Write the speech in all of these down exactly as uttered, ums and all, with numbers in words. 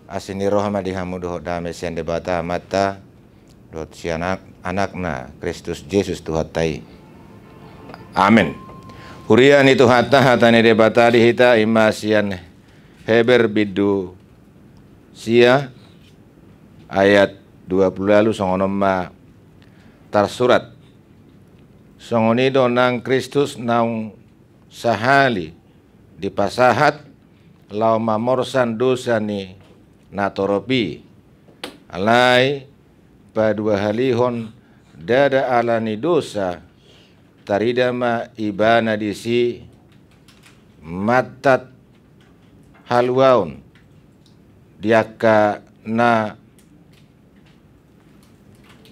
Asi ni roha ma di hamu dohot dame sian Debata Amanta dohot sian Anak, Anakna Kristus Jesus Tuhanta i. Amen. Huria ni Tuhanta, hata ni Debata di hita ima sian Heber bindu sia ayat dua pulu ualu, songon on ma tarsurat. Songon i do nang Kristus naung sahali dipasahat laho mamorsan dosa ni natorop i. Alai paduahalihon ndada ala ni dosa, tarida ma Ibana disi mantat haluaon di angka na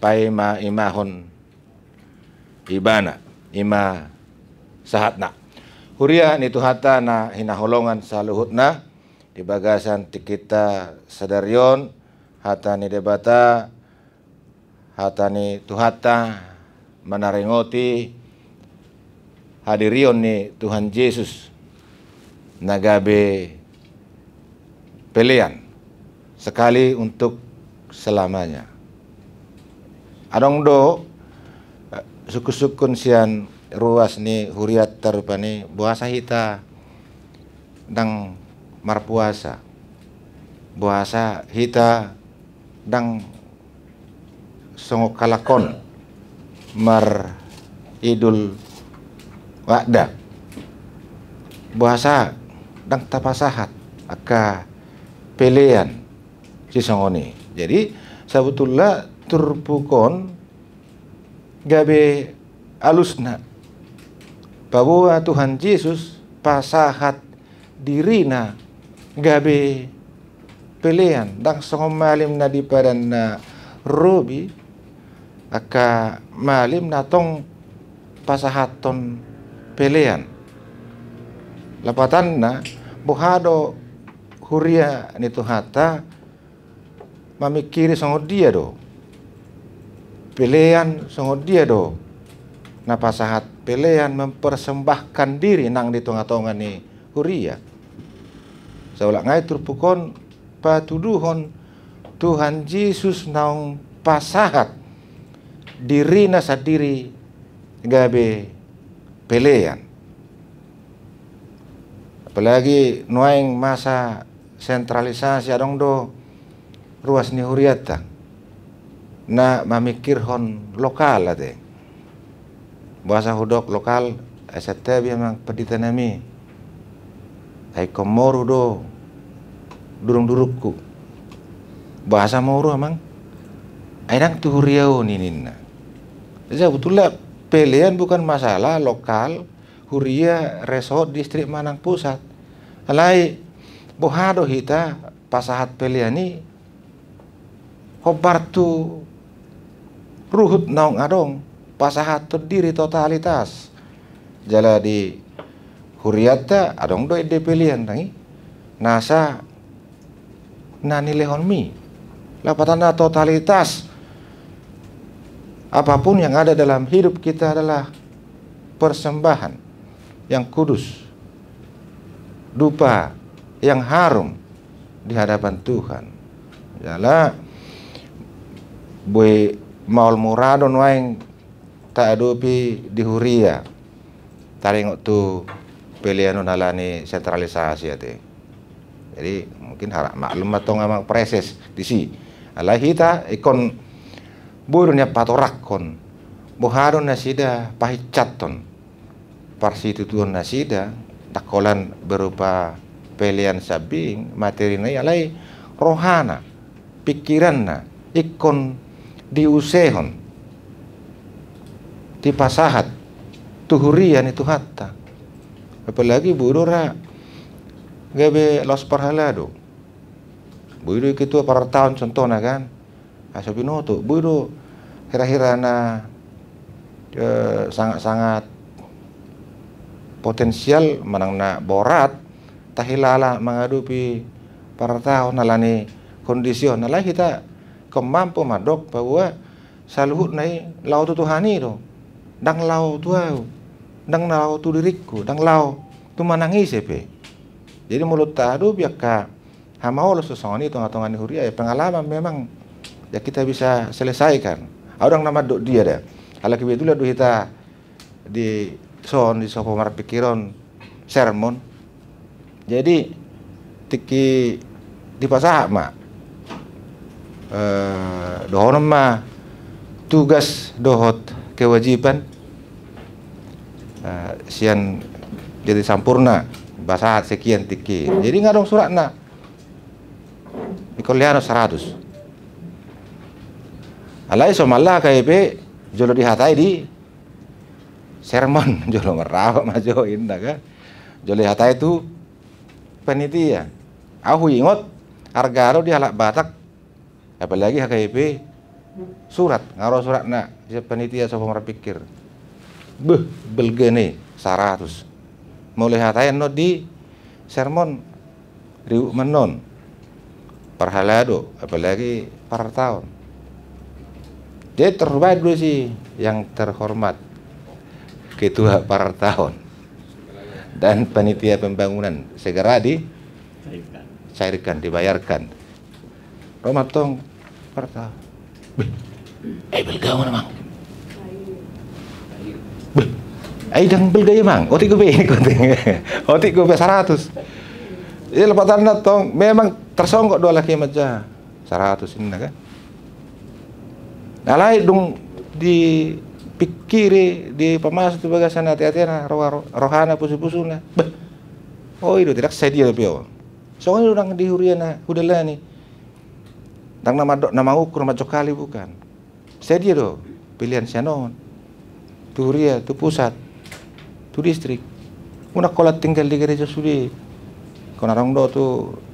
paimaimahon Ibana. Ima sahatna. Huria ni Tuhanta na hinaholongan saluhutna, di bagasan tingkinta sadari on, hata ni Debata, hata ni Tuhanta manaringoti hadirion ni Tuhan Jesus na gabe pelean sekali untuk selamanya. Adong do, eh, sungkunsungkun sian ruas ni hurianta rupani, boasa hita ndang marpuasa, boasa hita ndang songon halak on maridul adha, boasa ndang tapasahat angka pelean sisongon i. Jadi sabotulna turpuk on gabe alusna paboa Tuhan Jesus pasahat dirina gabe pelean, ndang songon malim na di padan na robi, angka malim na tong pasahathon pelean. Lapatanna, boha do huria ni Tuhanta mamingkiri songon dia do pelean, songon dia do na pasahat pelean, mempersembahkan diri nang di tongatonga ni huria. Saulak nai turpuk on patuduhon Tuhan Jesus naung pasahat dirina sandiri gabe pelean. Apalagi nuaeng masa sentralisasi, adong do ruas ni hurianta na mamingkirhon lokal ate. Boasa hudok lokal, ai santabi amang pandita nami, ai ingkon moru do durungdurungku. Boasa moru amang? Ai ndang tu huria on i ninna. Jadi sabotulna pelean bukan masalah lokal, huria, resort, distrik manang pusat. Alai boha do hita pasahat pelean i hombar tu ruhut naung adong, pasahathon diri totalitas. Jala di hurianta adong do ende pelean nang i, nasa na nilehonmi. Lapatanna totalitas. Apapun yang ada dalam hidup kita adalah persembahan yang kudus, dupa yang harum di hadapan Tuhan. Jala boi maol mura do nuaeng taadopi di huria taringot tu pelean on ala ni sentralisasi ate. Jadi mungkin harap maklum ma tong amang praeses disi. Alai hita ingkon boi do nian patoranghon boha do nasida pahinsathon parsitutuon nasida, ndang holan berupa pelean sambing, materina i, alai rohana, pingkiranna ingkon diusehon, dipasahat tu huria ni Tuhanta. Apalagi boi do ra gabe laos parhalado. Boi do i ketua parartaon contohna kan. Asa binoto, boi do hira-hira na, eh, sangat-sangat potensial manang na borat tahilala mangadopi parartaon ala ni kondisi on. Alai hita ingkon mampu mandok bahwa saluhutna i laho tu Tuhan i do. Ndang laho tu ahu, ndang laho tu diringku, ndang laho tu manang ise pe. Jadi molo taadopi angka Nga maulos do songon i tonga-tonga ni huria, ya pengalaman memang, ya kita bisa selesaikan. Au ndang na mandok dia da. Ala kebetulan do hita di son, di Sopo Marpingkir on sermon. Jadi tingki dipasahat ma, eh, dohonon ma tugas dohot kewajiban, eh, sian Jati Sampurna, pasahat sekian tingki. Jadi nga adong suratna. Ingkon lehonon saratus. Alai somalna H K B P jolo dihatai di sermon, jolo marrapot ma jo inna kan. Jolo dihatai tu panitia. Au huingot, arga do di halak Batak, apalagi H K B P, surat, nga ro suratna sian panitia Sopo Marpingkir. Beh, balga ni saratus. Molo dihatai annon di sermon, ribut ma annon. Parhalado, apalagi partaon. Jadi terbaik do si yang terhormat Ketua Partaon dan panitia pembangunan segera dicairkan, dibayarkan. Ro ma antong partaon. Beh, ai balga ma amang. Beh, ai ndang balga i amang. Otik dope, otik dope saratus. Jadi lapatanna antong memang tarsonggot do halak i manjaha saratus inna kan. Alai dung dipingkiri, dipamasu tu bagasan ate-atena, roha-, rohana, pusu-pusuna. Beh, oh i do, tidak sadia dope on. Songon i do nang di huria na hudalani. Ndang na mandok na mangukur, manjongkali, bukan. Sadia do pelean sian on, tu huria, tu pusat, tu distrik. Unang holan tinggal di gereja sude. Ingkon adong do tu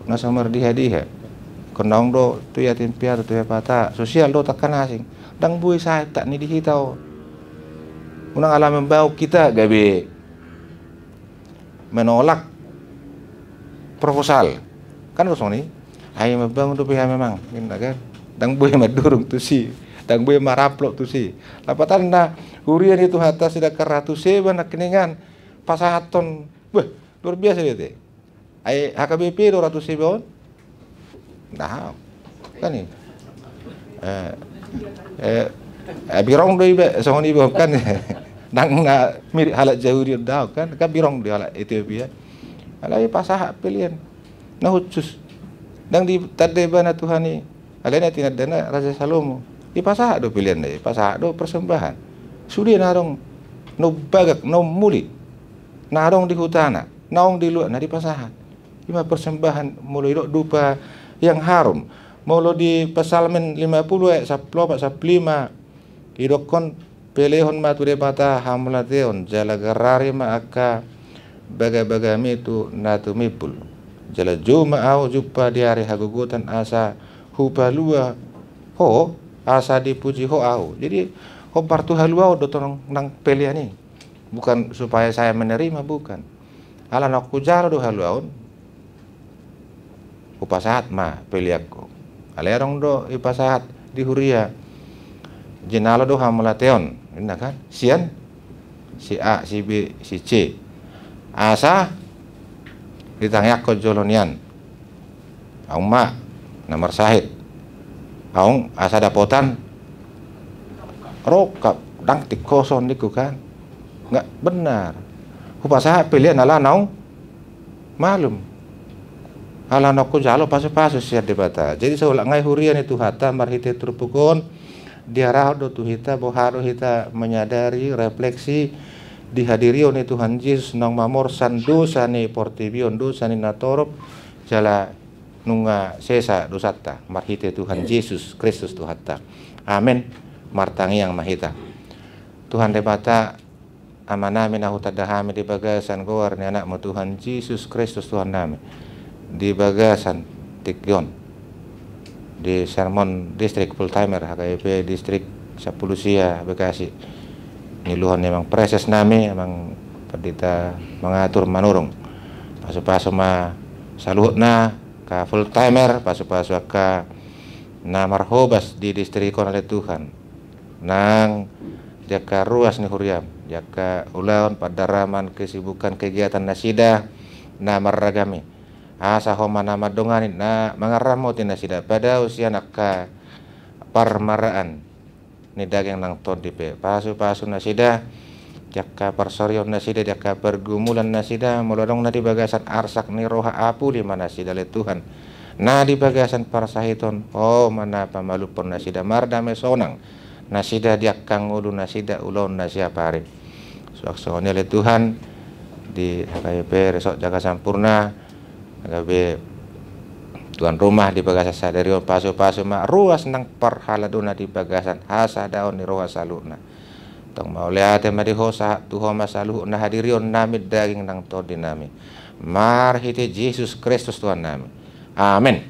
na so mardiha-diha. Ingkon adong do tu yatim piatu, tu hepata. Sosial do angka na asing. Ndang boi sahat ni di hita on. Unang ala membauk hita gabe menolak proposal. Kan songon i, ai mambangun dope hami amang, inna kan. Ndang boi mandurung tusi, ndang boi marapot tusi. Lapatanna, huria ni Tuhanta sidangkan Ratu Seba nangkiningan pasahathon, beh, luar biasa do i ate. Ai H K B P do Ratu Seba on? Daong. Kan i. Eh, eh, eh, birong do iba, songon iba kan. Ndang na mirip halak Jahudi on, daong kan. Kan birong do halak Etiopia. Alai pasahat pelean na khusus. Ndang ditanda ibana Tuhan i. Alai na tinandana Raja Salomo. Dipasahat do pelean na i, pasahat do persembahan. Sude na adong na umbagak, na ummuli. Na adong di hutana, naung di luatna dipasahat. Ima persembahan, molo didok dupa yang harum. Molo di Psalmen lima puluh ayat sampulu opat, sampulu lima, didokkon, pelehon ma tu Debata hamauliateon, jala garari ma angka bagabagami tu na tumimbul. Jala jou ma ahu jumpa di ari hagogotan asa hupalua ho, asa dipuji ho ahu. Jadi, hombar tu haluaon do tong nang pelean i. Bukan supaya saya menerima, bukan. Ala naung hujalo do haluaon, hupasahat ma peleanku. Alai adong do dipasahat di huria. Jinalo do hamauliateon, inna kan? Sian si A, si B, si C. Asa ditangiangkon jolo nian. Aung ma na marsahit. Aung asa dapotan rongkap, ndang tingkos on ningku kan. Nga benar. Hupasahat pelean ala naung malum. Ala naung hujalo pasupasu sian Debata. Jadi saulak nai huria ni Tuhanta marhite turpuk on, diarahon do tu hita, boha do hita menyadari, refleksi, di hadirion ni Tuhan Jesus naung mamorsan dosa ni portibi on, dosa ni natorop, jala nunga sesa dosanta, marhite Tuhan Jesus Kristus Tuhanta. Amen. Martangiang ma hita. Tuhan Debata, Amanami na hutanda hami di bagasan goar ni Anakmu Tuhan Jesus Kristus Tuhannami, di bagasan tingki on, di sermon distrik full timer H K I P distrik sampulu sia Bekasi, niluhon ni amang presesnami, amang pandita mangatur manurung, pasupasu ma saluhutna angka full timer, pasupasu angka na marhobas di distrik on ale Tuhan. Nang di angka ruas ni huriam, di angka ulaon, pandaraman, kesibukan, kegiatan nasida na marragam i. Asa Ho ma na mandongani, na mangaramoti nasida, padao sian angka parmaraan ni daging nang tondi pe. Pasupasu nasida di angka parsorion nasida, di angka pargumulan nasida, molo adong na di bagasan arsak ni roha, apuli ma nasida ale Tuhan. Na di bagasan parsahiton, Ho ma na pamalumhon nasida, mardame sonang nasida di angka ngolu nasida, ulaon na siap ari. Suang songon i ale Tuhan, di H K B P Resort Jaga Sampurna, gabe tuan rumah di bagasan sadari on, pasupasu ma ruas nang parhaladona di bagasan hasadaon ni roha saluhutna. Tong mauliate ma di Ho, sahat tu Ho ma saluhut na hadirion nami, daging nang tondi nami. Marhite Jesus Kristus Tuhan nami. Amen.